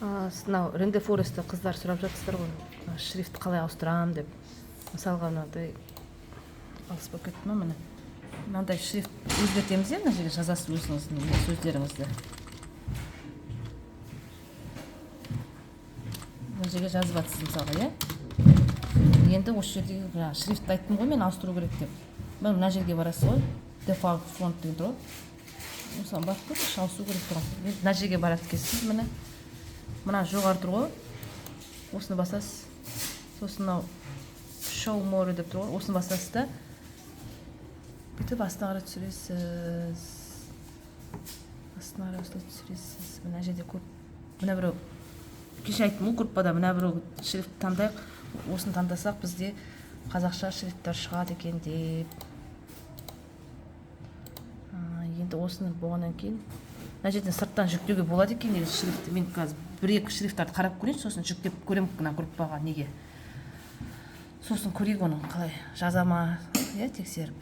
Мынау Renderforest-ті қыздар сұрап жатырсыздар ғой, мына шрифт қалай ауыстырамын деп. Мысалға, мынадай алыс болып кетті ма? Міне, мынандай шрифт өзгертеміз, иә. Мына жерге жазасыз өзіңіздің сөздеріңізді, мына жерге жазып жатсыз, мысалға, иә. Енді осы жердегі жаңағы шрифтті айттым ғой мен, ауыстыру керек деп. Міне, мына жерге барасыз ғой, default font деген тұр ғой, осыған барып көріңізші, ауысу керек тұғын. Енді мына жерге барады екенсіз. Міне, мына жоғары тұр ғой, осыны басасыз. Сосын мынау show more деп тұр ғой, осыны басасыз да, бүйтіп астына қарай түсіресіз, астына қарай осылай түсіресіз. Мына жерде көп. Мына біреу, кеше айттым ғой группада, мына біреу шрифт таңдайық, осыны таңдасақ, бізде қазақша шрифттер шығады екен деп. Енді осыны болғаннан кейін мына жерден сырттан жүктеуге болады екен негізі шрифтті. Мен қазір бір екі шрифттарды қарап көрейінші, сосын жүктеп көремін мына группаға, неге, сосын көрейік оның қалай жаза ма, иә, тексеріп.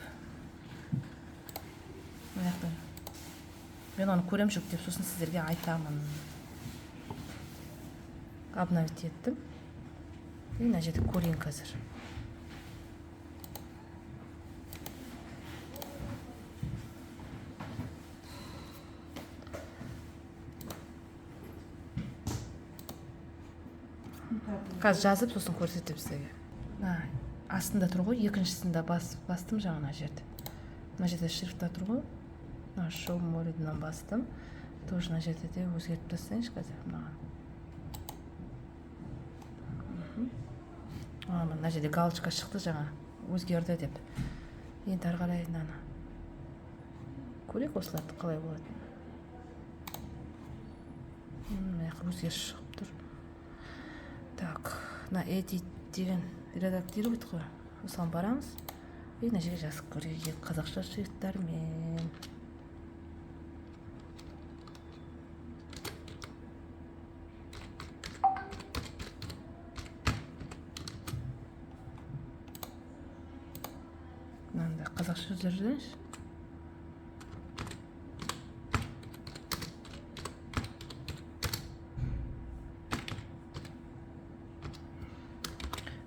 Мына жақта мен оны көремін жүктеп, сосын сіздерге айтамын. Обновить еттім и мына жерде көрейін қазір. Қазір жазып, сосын көрсетемін сіздерге. Мына астында тұр ғой, екіншісін де бастым жаңа. Мына жерде, мына жерде шрифттар тұр ғой, мына show more бастым тоже. Мына жерде де өзгертіп тастайыншы қазір мынаған. Мына жерде галочка шықты жаңа, өзгерді деп. Енді ары қарай мынаны көрейік, осыларды қалай болатынын. Мына жаққа өзгеріс шығып тұр. Так, мына edit деген, редактировать қой, осыған барамыз и мына жерге жазып көрейік қазақша шрифттармен. Мынандай қазақша сөздер жазайыншы.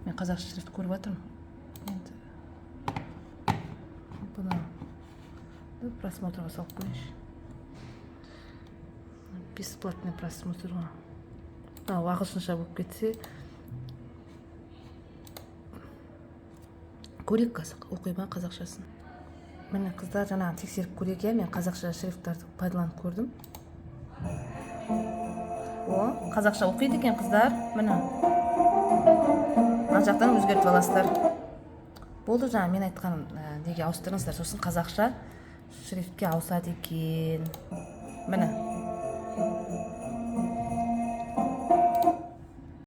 Мен қазақша шрифт көріп жатырмын. Енді бұны просмотрға салып қояйыншы, бесплатный просмотр ғой. Мынау ағылшынша болып кетсе, көрейік қазір, оқи ма қазақшасын. Міне, қыздар, жаңағы тексеріп көрейік, иә. Мен қазақша шрифттарды пайдаланып көрдім. О, қазақша оқиды екен, қыздар. Міне, мына жақтан өзгертіп аласыздар. Болды, жаңа мен айтқан неге ауыстырыңыздар, сосын қазақша шрифтке ауысады екен. Міне.